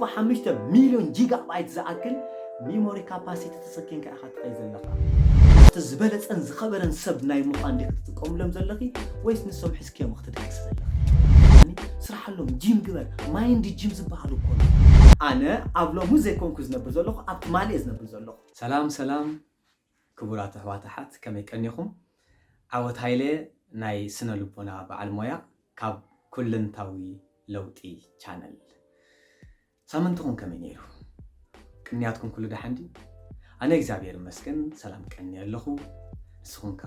ሓሙሽተ ሚልዮን ጊጋባይት ዝኣክል ሚሞሪ ካፓሲቲ ተሰኪምካ ኢኻ ትኸይድ ዘለኻ። እቲ ዝበለጸን ዝኸበረን ሰብ ናይ ምዃን ዲኺ ትጥቀምሎም ዘለኺ፣ ወይስ ንሶም ሒዝክዮም ክትድቅሲ ዘለኺ? ስርሓሎም፣ ጂም ግበር። ማይንድ ጂም ዝበሃል እኮ ኣሎ። ኣነ ኣብ ሎሚ ዘይኮንኩ ዝነብር ዘለኹ፣ ኣብ ትማሊ እየ ዝነብር ዘለኹ። ሰላም ሰላም፣ ክቡራት ኣሕዋት ኣሓት፣ ከመይ ቀኒኹም? ዓወት ሃይለ፣ ናይ ስነ ልቦና በዓል ሞያ ካብ ኩለንታዊ ለውጢ ቻነል። ሳምንትኹም ከመይ ነይሩ? ቅንያትኩም ኩሉ ደሓን ድዩ? ኣነ እግዚኣብሔር ይመስገን ሰላም ቀንየ ኣለኹ። ንስኹም ከ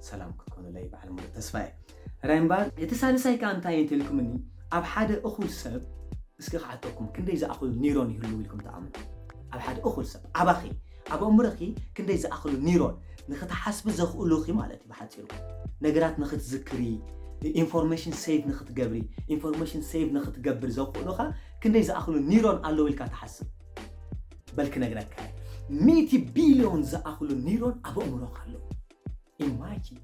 ሰላም ክትኮኑለይ በዓል ሙሉእ ተስፋ እየ። ሕራይ እምበኣር፣ እቲ ሳልሳይ ከኣ እንታይ እንተልኩምኒ፣ ኣብ ሓደ እኹል ሰብ፣ እስኪ ክሓተኩም፣ ክንደይ ዝኣኽሉ ኒሮን ይህልው ኢልኩም ትኣምኑ? ኣብ ሓደ እኹል ሰብ፣ ኣባኺ፣ ኣብ ኣእምሮኺ ክንደይ ዝኣኽሉ ኒሮን ንኽትሓስቢ ዘኽእሉኺ ማለት እዩ ብሓፂሩ። ነገራት ንኽትዝክሪ፣ ኢንፎርሜሽን ሴቭ ንኽትገብሪ፣ ኢንፎርሜሽን ሴቭ ንኽትገብር ዘኽእሉኻ ክንደይ ዝኣኽሉ ኒሮን ኣለዉ ኢልካ ትሓስብ? በል ክነግረካ እየ። ሚእቲ ቢልዮን ዝኣኽሉ ኒሮን ኣብ ኣእምሮኻ ኣለዉ። ኢማጂን፣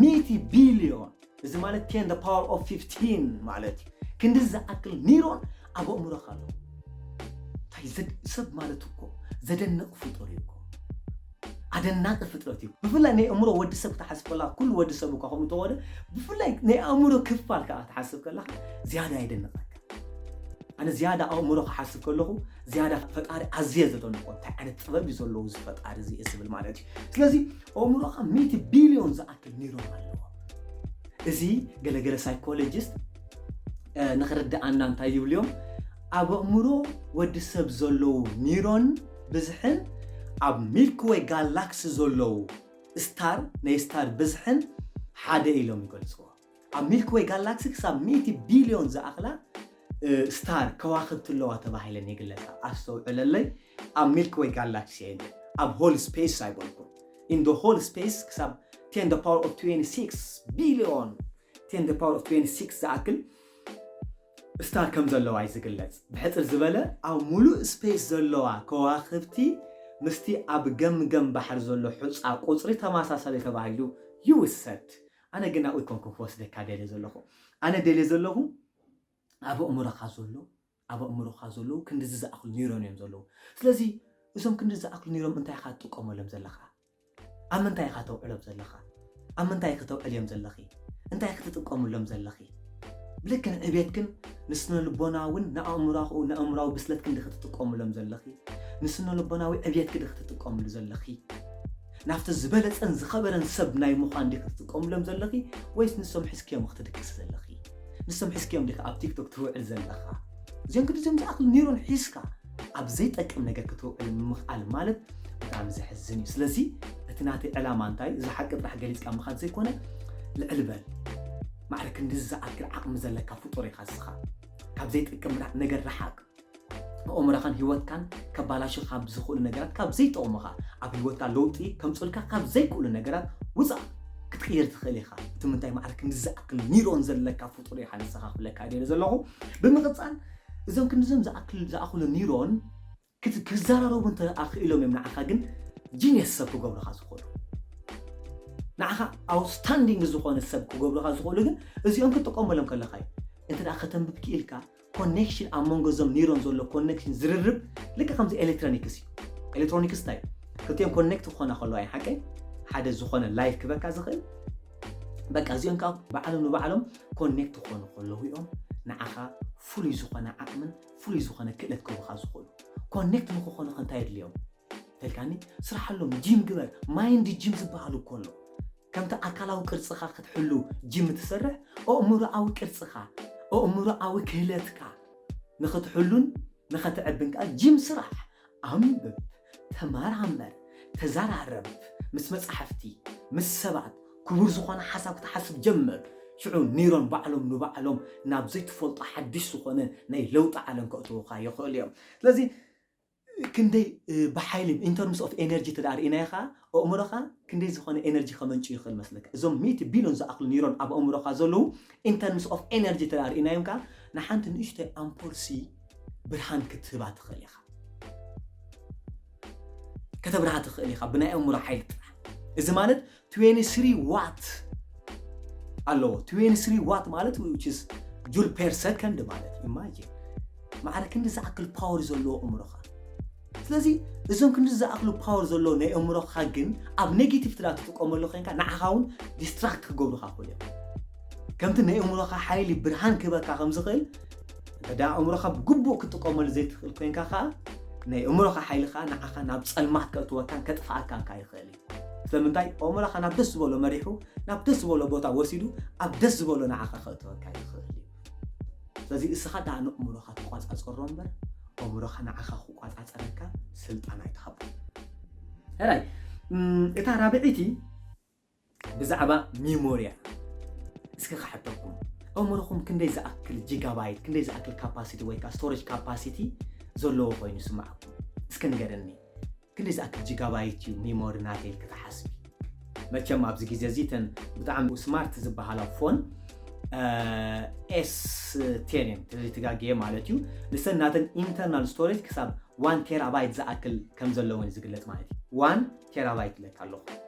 ሚእቲ ቢልዮን፣ እዚ ማለት ten the power of fifteen ማለት እዩ። ክንዲ ዝኣክል ኒሮን ኣብ ኣእምሮኻ ኣሎ። እንታይ ዘድ-፣ ሰብ ማለት እኮ ዘደንቕ ፍጡር እዩ እኮ። ኣደናቂ ፍጥረት እዩ። ብፍላይ ናይ ኣእምሮ ወዲ ሰብ ክትሓስብ ከለኻ፣ ኩሉ ወዲ ሰብ እኳ ከምኡ እንተኾነ፣ ብፍላይ ናይ ኣእምሮ ክፋል ከዓ ክትሓስብ ከለኻ ዝያዳ የደንቐካ። ኣነ ዝያዳ ኣእምሮ ክሓስብ ከለኹ፣ ዝያዳ ፈጣሪ ኣዝየ ዘደንቆ፣ እንታይ ዓይነት ጥበብ እዩ ዘለዎ እዚ ፈጣሪ እዚ እየ ዝብል ማለት እዩ። ስለዚ ኣእምሮኻ ሚእቲ ቢልዮን ዝኣክል ኒሮን ኣለዎ። እዚ ገለገለ ሳይኮሎጂስት፣ እ፣ ንኽርድኣና እንታይ ይብሉ እዮም? ኣብ ኣእምሮ ወዲ ሰብ ዘለዉ ኒሮን ብዝሕን ኣብ ሚልክወይ ጋላክሲ ዘለዉ ስታር፣ ናይ ስታር ብዝሕን ሓደ ኢሎም ይገልጽዎ። ኣብ ሚልክወይ ጋላክሲ ክሳብ ሚእቲ ቢልዮን ዝኣኽላ፣ እ፣ ስታር፣ ከዋኽብቲ ኣለዋ ተባሂለን ይግለጻ። ኣስተውዕለለይ፣ ኣብ ሚልክወይ ጋላክሲ የለ፣ ኣብ ሆል ስፔስ ኣይበልኩን። In the whole space ክሳብ ten the power of twenty-six billion፣ ten the power of twenty-six ዝኣክል ስታር ከም ዘለዋ እዩ ዝግለጽ። ብሕጽር ዝበለ፣ ኣብ ሙሉእ ስፔስ ዘለዋ ከዋኽብቲ ምስቲ ኣብ ገምገም ባሕሪ ዘሎ ሑጻ ቁጽሪ ተመሳሳሊ ተባሂሉ ይውሰድ። ኣነ ግን ኣብኡ ኣይኮንኩን ክወስደካ ደልየ ዘለኹ። ኣነ ደልየ ዘለኹ ኣብ ኣእምሮኻ ዘሎ፣ ኣብ ኣእምሮኻ ዘለዉ ክንድዚ ዝኣኽሉ ኒሮን እዮም ዘለዉ። ስለዚ እዞም ክንድዚ ዝኣኽሉ ኒሮን እንታይ ኢኻ ትጥቀመሎም ዘለኻ? ኣብ ምንታይ ኢኻ ተውዕሎም ዘለኻ? ኣብ ምንታይ ኢኺ ተውዕልዮም ዘለኺ? እንታይ ኢኺ ትጥቀምሎም ዘለኺ? ብልክዕ ዕብየትክን ንስነ ልቦናውን ንኣእምሮኹ-፣ ንኣእምሮዊ ብስለትክን ዲኺ ትጥቀምሎም ዘለኺ? ንስነ ልቦናዊ ዕብየትኪ ዲኺ ትጥቀምሉ ዘለኺ? ናብቲ ዝበለጸን ዝኸበረን ሰብ ናይ ምዃን ዲኺ ትጥቀምሎም ዘለኺ? ወይስ ንሶም ሒዝክዮም ክትድቅሲ ዘለኺ? ንሶም ሒዝክዮም ዲኻ ኣብ ቲክቶክ ትውዕል ዘለኻ? እዚኦም ክንድዚኦም ዝኣኽሉ ኒሮን ሒዝካ ኣብ ዘይጠቅም ነገር ክትውዕል ምኽኣል ማለት ብጣዕሚ ዘሕዝን እዩ። ስለዚ እቲ ናተይ ዕላማ እንታይ? እዚ ሓቂ ጥራሕ ገሊጽካ ምኻድ ዘይኮነ፣ ልዕል በል። ማዕረ ክንድዚ ዝኣክል ዓቕሚ ዘለካ ፍጡር ኢኻ ንስኻ። ካብ ዘይጠቅም ራ-፣ ነገር ረሓቕ። ኣእምሮኻን ህይወትካን ከባላሹ ካብ ዝኽእሉ ነገራት፣ ካብ ዘይጠቕሙኻ፣ ኣብ ህይወትካ ለውጢ ከምጽኡልካ ካብ ዘይክእሉ ነገራት ውጻእ። ክትቅየር ትኽእል ኢኻ። እቲ ምንታይ? ማዕረ ክንድዚ ዝኣክል ኒሮን ዘለካ ፍጡር ኢኻ ንስኻ ክብለካ ደልየ ዘለኹ። ብምቕጻል፣ እዞም ክንድዞም ዝኣክል፣ ዝኣኽሉ ኒሮን ክት-፣ ክዘራረቡ እንተ ኣኽኢሎም እዮም ንዓኻ ግን ጂኒየስ ሰብ ክገብሩኻ ዝኽእሉ። ንዓኻ ኣውትስታንዲንግ ዝኾነ ሰብ ክገብሩኻ ዝኽእሉ ግን እዚኦም ክትጥቀመሎም ከለኻ እዩ። እንተ ደኣ ከተንብብ ክኢልካ፣ ኮኔክሽን ኣብ መንጎ እዞም ኒሮን ዘሎ ኮኔክሽን ዝርርብ ልክዕ ከምዚ ኤሌክትሮኒክስ እዩ። ኤሌክትሮኒክስ እንታይ እዩ? ክልቲኦም ኮኔክት ክኾና ከለዋ እዩ ሓቀይ ሓደ ዝኾነ ላይፍ ክበካ ዝኽእል። በቃ እዚኦም ከዓ ባዕሎም ንባዕሎም ኮኔክት ክኾኑ ከለዉ እዮም ንዓኻ ፍሉይ ዝኾነ ዓቕምን ፍሉይ ዝኾነ ክእለት ክህቡኻ ዝኽእሉ። ኮኔክት ንክኾኑ ከ እንታይ የድልዮም? ተልካኒ፣ ስርሓሎም፣ ጂም ግበር። ማይንድ ጂም ዝበሃል እኮ ኣሎ። ከምቲ ኣካላዊ ቅርጽኻ ክትሕሉ ጂም ትሰርሕ፣ ኣእምሮኣዊ ቅርጽኻ፣ ኣእምሮኣዊ ክህለትካ ንኽትሕሉን ንኸተዕብን ከኣ ጂም ስራሕ። ኣንብብ፣ ተመራመር፣ ተዘራረብ፣ ምስ መጻሕፍቲ፣ ምስ ሰባት፣ ክቡር ዝኾነ ሓሳብ ክትሓስብ ጀምር። ሽዑ ኒሮን ባዕሎም ንባዕሎም ናብ ዘይትፈልጦ ሓድሽ ዝኾነ ናይ ለውጢ ዓለም ከእትዉኻ ይኽእሉ እዮም። ስለዚ ክንደይ፣ እ፣ ብሓይሊ፣ in terms of energy ተደኣ ርኢናዮ ኸኣ፣ ኣእምሮኻ ክንደይ ዝኾነ ኤነርጂ ከመንጭ ይኽእል መስለካ? እዞም ሚእቲ ቢልዮን ዝኣኽሉ ኒሮን ኣብ ኣእምሮኻ ዘለዉ፣ in terms of energy ተደኣ ርኢናዮም ከኣ፣ ንሓንቲ ንእሽቶይ ኣምፖልሲ ብርሃን ክትህባ ትኽእል ኢኻ። ከተብርሃ ትኽእል ኢኻ ብናይ ኣእምሮ ሓይሊ ጥራሕ። እዚ ማለት twenty-three ዋት ኣለዎ። Twenty-three ዋት ማለት which is ጁል per second ማለት እዩ። ኢማጂን። ማዕረ ክንዲ ዝኣክል ፓወር ዘለዎ ኣእምሮኻ። ስለዚ እዞም ክንዲ ዝኣክሉ ፓወር ዘለዎ ናይ ኣእምሮኻ ግን ኣብ ኔጌቲቭ ትዳ ትጥቀመሉ ኮይንካ ንዓኻ እውን ዲስትራክት ክገብሩኻ ክኽእሉ እዮም። ከምቲ ናይ ኣእምሮኻ ሓይሊ ብርሃን ክህበካ ከም ዝኽእል እንተ ደኣ ኣእምሮኻ ብግቡእ ክትጥቀመሉ ዘይትኽእል ኮይንካ ከዓ ናይ ኣእምሮኻ ሓይሊ ከዓ ንዓኻ ናብ ጸልማት ከእትወካን ከጥፍኣካን ከዓ ይኽእል እዩ። ስለምንታይ ኣእምሮኻ ናብ ደስ ዝበሎ መሪሑ ናብ ደስ ዝበሎ ቦታ ወሲዱ ኣብ ደስ ዝበሎ ንዓኻ ከእትወካ ይኽእል እዩ። ስለዚ እስኻ ደኣ ንእምሮኻ ተቋጻጸሮ እምበር ኣእምሮኻ ንዓኻ ክቋጻጸረካ ስልጣን ኣይትሃቦ። ሕራይ እታ ራብዒቲ ብዛዕባ ሚሞሪያ እስኪ ክሓተኩም። ኣእምሮኹም ክንደይ ዝኣክል ጂጋባይት ክንደይ ዝኣክል ካፓሲቲ ወይ ከዓ ስቶሬጅ ካፓሲቲ ዘለዎ ኮይኑ ይስምዓኩም? እስኪ ንገረኒ። ክንደይ ዝኣክል ጂጋባይት እዩ ሚሞሪ ናተይ ክትሓስቢ? መቸም ኣብዚ ግዜ እዚ እተን ብጣዕሚ ስማርት ዝበሃላ ፎን ኤስ ቴን እየን ተዘይተጋግየ ማለት እዩ። ንሰን ናተን ኢንተርናል ስቶሬጅ ክሳብ ዋን ቴራባይት ዝኣክል ከም ዘለወን ዝግለጽ ማለት እዩ። ዋን ቴራባይት ይብለካ ኣለኹ።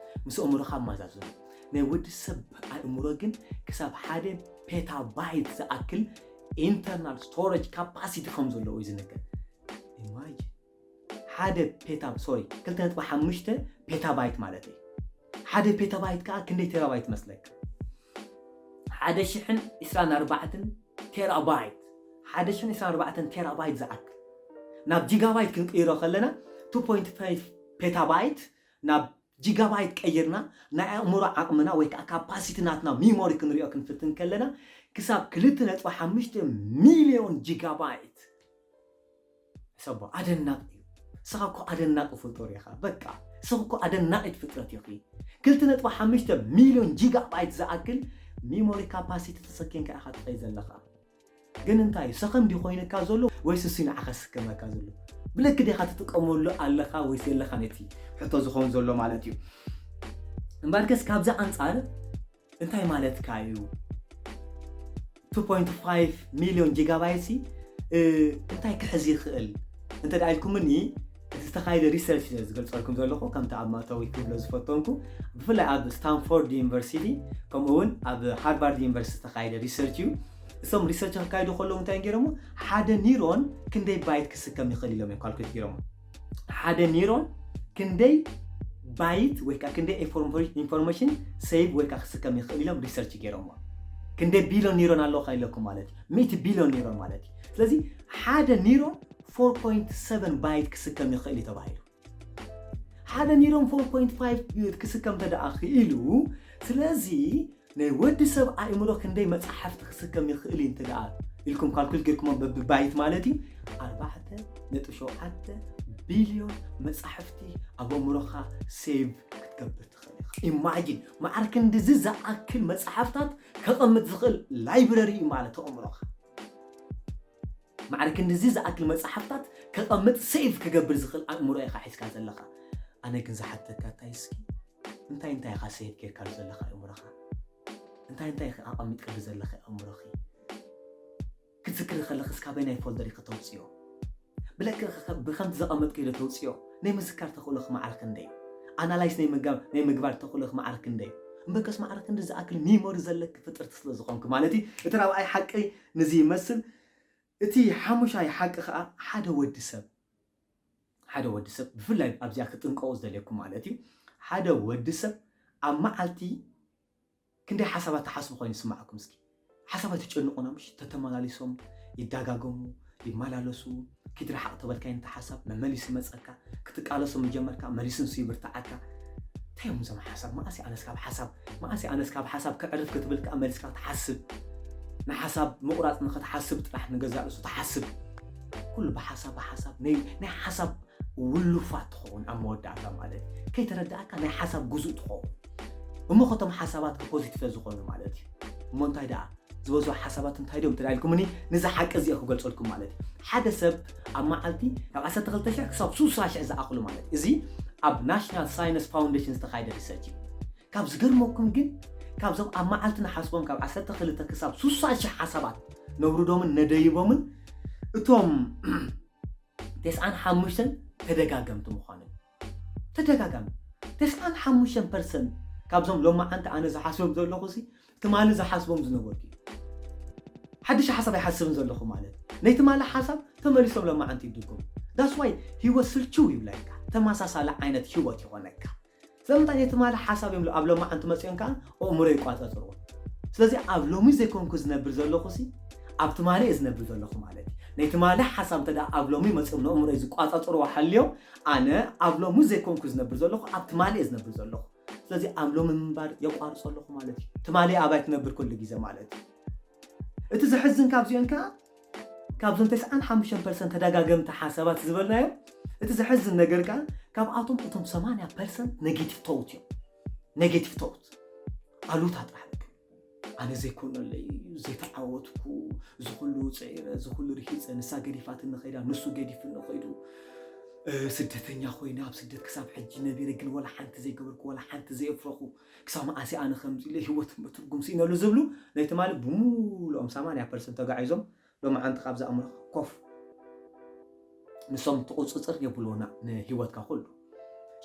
ምስ ኣእምሮኻ ኣመዛዝኑ። ናይ ወዲ ሰብ ኣእምሮ ግን ክሳብ ሓደ ፔታባይት ዝኣክል ኢንተርናል ስቶሬጅ ካፓሲቲ ከም ዘለዎ እዩ ዝነገር። ኢማጂን ሓደ ፔታ ሶሪ ክልተ ነጥቢ ሓሙሽተ ፔታባይት ማለት እዩ። ሓደ ፔታባይት ከዓ ክንደይ ቴራባይት መስለካ? ሓደ ሽሕን ዕስራን ኣርባዕተን ቴራባይት። ሓደ ሽሕን ዕስራን ኣርባዕተን ቴራባይት ዝኣክል። ናብ ጂጋባይት ክንቅይሮ ከለና ቱ ፖይንት ፋይቭ ፔታባይት ናብ ጂጋባይት ቀይርና ናይ ኣእምሮ ዓቕምና ወይ ከዓ ካፓሲቲ ናትና ሚሞሪ ክንሪኦ ክንፍትን ከለና ክሳብ ክልተ ነጥቢ ሓሙሽተ ሚልዮን ጂጋባይት። ሕሰቦ ኣደናቂ እዩ። ንስኻ እኮ ኣደናቂ ፍጡር ኢኻ። በቃ ንስኻ እኮ ኣደናቂት ፍጥረት ኢኺ። ክልተ ነጥቢ ሓሙሽተ ሚልዮን ጂጋባይት ዝኣክል ሚሞሪ ካፓሲቲ ተሰኪምካ ኢኻ ትኸይድ ዘለኻ። ግን እንታይ ሰኸም ድዩ ኮይንካ ዘሎ ወይስ እሱ ንዓኻ ዝስከመካ ዘሎ? ብልክ ዲኻ ትጥቀመሉ ኣለኻ ወይስ የለኻ ነቲ ሕቶ ዝኸውን ዘሎ ማለት እዩ። እምበርከስ ካብዚ ኣንጻር እንታይ ማለትካ እዩ? ቱ ፖይንት ፋይቭ ሚልዮን ጂጋባይት ሲ እንታይ ክሕዝ ይኽእል እንተ ደኣ ኢልኩምኒ እቲ ዝተኻየደ ሪሰርች ዝገልጸልኩም ዘለኹ ከምቲ ኣብ መእተዊ ክብሎ ዝፈተንኩ ብፍላይ ኣብ ስታንፎርድ ዩኒቨርሲቲ ከምኡ እውን ኣብ ሃርቫርድ ዩኒቨርሲቲ ዝተኻየደ ሪሰርች እዩ። እሶም ሪሰርች ክካይዱ ከለዉ እንታይ ገይሮሞ ሓደ ኒሮን ክንደይ ባይት ክስከም ይኽእል ኢሎም እዮም ካልኩሌት ገይሮሞ ሓደ ኒሮን ክንደይ ባይት ወይ ከዓ ክንደይ ኢንፎርሜሽን ሴቭ ወይ ከዓ ክስከም ይኽእል ኢሎም ሪሰርች ገይሮሞ። ክንደይ ቢሊዮን ኒሮን ኣለካ ኢለኩም ማለት እዩ። ሚእቲ ቢሊዮን ኒሮን ማለት እዩ። ስለዚ ሓደ ኒሮን ፎር ፖይንት ሰቨን ባይት ክስከም ይኽእል እዩ ተባሂሉ። ሓደ ኒሮን ፎር ፖይንት ፋይቭ ክስከም እንተ ደኣ ክኢሉ ስለዚ ናይ ወዲ ሰብ ኣእምሮ ክንደይ መጻሕፍቲ ክስከም ይኽእል እዩ እንተ ደኣ ኢልኩም ካልኩል ጌርኩሞ በብባይት ማለት እዩ ኣርባዕተ ነጥቢ ሸውዓተ ቢልዮን መጻሕፍቲ ኣብ ኣእምሮኻ ሴቭ ክትገብር ትኽእል ኢኻ። ኢማጂን ማዕረ ክንድዚ ዝኣክል መጻሕፍታት ከቐምጥ ዝኽእል ላይብረሪ እዩ ማለት ኣእምሮኻ። ማዕረ ክንድዚ ዝኣክል መጻሕፍታት ከቐምጥ ሴቭ ክገብር ዝኽእል ኣእምሮ ኢኻ ሒዝካ ዘለኻ። ኣነ ግን ዝሓተካ እንታይ እስኪ እንታይ እንታይ ኢኻ ሴቭ ጌርካሉ ዘለኻ ኣእምሮኻ? እንታይ እንታይ ኢኻ ኣቐሚጥካሉ ዘለኻ ኣእምሮኺ? ክትዝክሪ ከለኽስ ካበይ ናይ ፎልደር ኢኺ ተውፅዮ? ብለክዕ ብከምቲ ዘቐመጥክዮ ዶ ተውፅዮ? ናይ ምዝካር ተኽእሎኺ ማዕረ ክንደይ? ኣናላይስ ናይ ምግባር ተኽእሎኺ ማዕረ ክንደይ? እምበርከስ ማዕረ ክንዲ ዝኣክል ሚሞሪ ዘለኪ ፍጥርቲ ስለ ዝኾንኪ ማለት እዩ። እቲ ራብኣይ ሓቂ ንዚ ይመስል። እቲ ሓሙሻይ ሓቂ ከዓ ሓደ ወዲ ሰብ ሓደ ወዲ ሰብ ብፍላይ ኣብዚኣ ክጥንቀቑ ዝደልየኩም ማለት እዩ ሓደ ወዲ ሰብ ኣብ መዓልቲ ክንደይ ሓሳባት ትሓስቡ ኮይኑ ይስማዓኩም እስኪ ሓሳባት ይጨንቑና ምሽ ተተመላሊሶም ይዳጋገሙ ይመላለሱ ኪድ ረሓቕ ተበልካይ ነቲ ሓሳብ መመሊሱ ይመፀካ ክትቃለሶ ምጀመርካ መሊሱ ንሱ ይብርትዓካ እንታይ እዮም እዞም ሓሳብ መኣስ ኣነስ ካብ ሓሳብ መኣስ ኣነስ ካብ ሓሳብ ክዕርፍ ክትብል ከዓ መሊስካ ትሓስብ ንሓሳብ ምቑራፅ ንክትሓስብ ጥራሕ ንገዛእ ርእሱ ትሓስብ ኩሉ ብሓሳብ ብሓሳብ ናይ ሓሳብ ውሉፋት ትኸውን ኣብ መወዳእታ ማለት እዩ ከይተረዳእካ ናይ ሓሳብ ጉዙእ ትኸውን እሞ ከቶም ሓሳባት ፖዚቲቭ ዝኾኑ ማለት እዩ እሞ እንታይ ደኣ ዝበዝሑ ሓሳባት እንታይ ድዮም ተዳኢልኩምኒ ነዚ ሓቂ እዚኦ ክገልፀልኩም ማለት እዩ ሓደ ሰብ ኣብ መዓልቲ ካብ ዓሰርተ ክልተ ሽሕ ክሳብ ስሳ ሽሕ ዝኣኽሉ ማለት እዚ ኣብ ናሽናል ሳይንስ ፋውንዴሽን ዝተኻየደ ሪሰርች እዩ ካብ ዝገርመኩም ግን ካብዞም ኣብ መዓልቲ ንሓስቦም ካብ ዓሰርተ ክልተ ክሳብ ስሳ ሽሕ ሓሳባት ነውርዶምን ነደይቦምን እቶም ተስዓን ሓሙሽተን ተደጋገምቲ ምዃኑ ተደጋጋሚ ተስዓን ሓሙሽተን ፐርሰንት ካብዞም ሎማዓንቲ ኣነ ዝሓስቦም ዘለኹ ሲ ትማሊ ዝሓስቦም ዝነበርኩ እዩ ሓድሽ ሓሳብ ኣይሓስብን ዘለኹ ማለት ናይ ትማሊ ሓሳብ ተመሊሶም ሎማዓንቲ ይድግሙ። That's why ህይወት ስልችው ይብለካ፣ ተመሳሳሊ ዓይነት ህይወት ይኾነካ። ስለምንታይ ናይ ትማሊ ሓሳብ እዮም ኣብ ሎማዓንቲ መፅኦም ከዓ ኣእምሮ ይቋፃፅርዎ። ስለዚ ኣብ ሎሚ ዘይኮንኩ ዝነብር ዘለኹ ሲ ኣብ ትማሊ እየ ዝነብር ዘለኹ ማለት እዩ። ናይ ትማሊ ሓሳብ እንተ ደኣ ኣብ ሎሚ መፅኦም ንኣእምሮ ዝቋፃፅርዎ ሓልዮም ኣነ ኣብ ሎሚ ዘይኮንኩ ዝነብር ዘለኹ ኣብ ትማሊ እየ ዝነብር ዘለኹ። ስለዚ ኣብ ሎሚ ምንባር የቋርፆ ኣለኹ ማለት እዩ። ትማሊ ኣባይ ትነብር ኩሉ ግዜ ማለት እዩ። እቲ ዘሕዝን ካብዚኦን ከዓ ካብዞም ተስዓን ሓሙሽተን ፐርሰንት ተደጋገምቲ ሓሳባት ዝበልናዮም እቲ ዘሕዝን ነገር ከዓ ካብኣቶም እቶም ሰማንያ ፐርሰንት ኔጌቲቭ ቶት እዮም። ኔጌቲቭ ቶት ኣሉታ ጥራሕ በቃ። ኣነ ዘይኮነለይ፣ ዘይተዓወትኩ፣ እዚ ኩሉ ፅዒረ፣ እዚ ኩሉ ርሂፀ፣ ንሳ ገዲፋትኒ ኸይዳ፣ ንሱ ገዲፍኒ ኸይዱ፣ እ፣ ስደተኛ ኮይነ ኣብ ስደት ክሳብ ሕጂ ነቢረ፣ ግን ወላ ሓንቲ ዘይገበርኩ፣ ወላ ሓንቲ ዘየፍረኹ፣ ክሳብ መዓስ ኣነ ከምዚ ኢለ ህይወት ትርጉም ስኢነሉ ዝብሉ ናይ ትማሊ ብምሉኦም ሰማንያ ፐርሰንት ተጋዒዞም ሎማዓንቲ ካብዚ ኣእምሮ ኮፍ ንሶም ትቁፅፅር የብልዎና ንህይወትካ ኩሉ።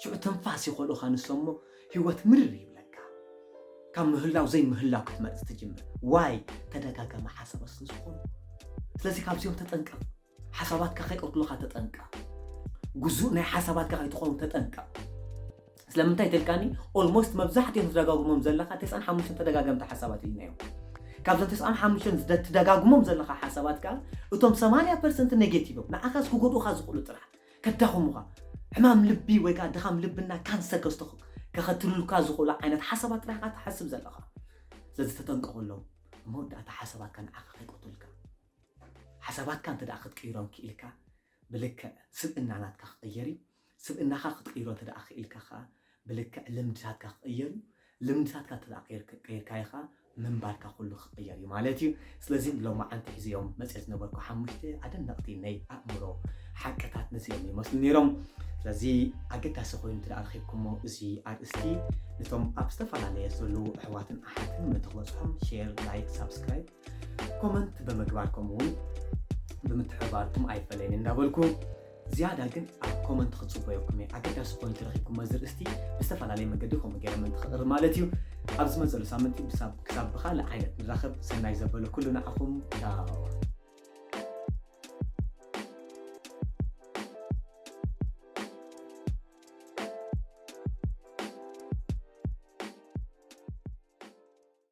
ሽዑ ትንፋስ ይኸልኡኻ ንሶም እሞ ህይወት ምርር ይብለካ። ካብ ምህላው ዘይምህላው ክትመርፅ ትጅምር። ዋይ ተደጋጋሚ ሓሳባት ስለ ዝኾኑ። ስለዚ ካብዚኦም ተጠንቀቕ። ሓሳባትካ ከይቀትሉኻ ተጠንቀቕ። ግዙእ ናይ ሓሳባትካ ከይትኸውን ተጠንቀቕ። ስለምንታይ ተልካኒ ኦልሞስት መብዛሕትኦም ዝደጋግሞም ዘለኻ ተስዓን ሓሙሽተን ተደጋገምቲ ሓሳባት ኢልናዮም። ካብዞም ተስዓን ሓሙሽተን ዝደ- ትደጋግሞም ዘለኻ ሓሳባት ከዓ እቶም ሰማንያ ፐርሰንት ኔጌቲቭ እዮም። ንዓኻስ ክጎድኡኻ ዝኽእሉ ጥራሕ ከዳኽሙኻ ሕማም ልቢ ወይ ከዓ ድኻም ልብና ካንሰር ከስተኹ ከኸትሉልካ ዝኽእሉ ዓይነት ሓሳባት ጥራሕ ኢኻ ትሓስብ ዘለኻ። ስለዚ ተጠንቀቐሎም። መወዳእታ ሓሳባትካ ንዓኻ ከይቀትሉልካ ሓሳባትካ እንተ ደኣ ክትቅይሮም ክኢልካ ብልክዕ ስብእና ናትካ ክቕየር እዩ። ስብእናኻ ክትቅይሮ እንተ ደኣ ክኢልካ ከዓ ብልክዕ ልምድታትካ ክቕየር እዩ። ልምድታትካ እንተ ደኣ ቀይር- ቀይርካዮ ከዓ ምንባርካ ኩሉ ክቕየር እዩ ማለት እዩ። ስለዚ ሎማዓንቲ ሒዘዮም መፅየ ዝነበርኩ ሓሙሽተ ኣደነቕቲ ናይ ኣእምሮ ሓቅታት ነዚኦም ይመስሉ ነይሮም። ስለዚ ኣገዳሲ ኮይኑ እንተ ደኣ ረኺብኩሞ እዚ ኣርእስቲ ነቶም ኣብ ዝተፈላለየ ዘለዉ ኣሕዋትን ኣሓትን ምእንቲ ክበፅሖም ሼር፣ ላይክ፣ ሳብስክራይብ ኮመንት ብምግባር ከምኡ እውን ብምትሕብባርኩም ኣይፈለየኒ እንዳበልኩ ዝያዳ ግን ኣብ ኮመንት ክፅበየኩም እየ። ኣገዳሲ ኮይኑ ተረኺብኩም እዚ ርእስቲ ብዝተፈላለየ መገዲ ከምኡ ገይረ ምእንቲ ክቕርብ ማለት እዩ። ኣብ ዝመፀሉ ሳምንቲ ብሳብ- ክሳብ ብኻልእ ዓይነት ንራኸብ ሰናይ ዘበለ ኩሉ ንዓኹም ቻው።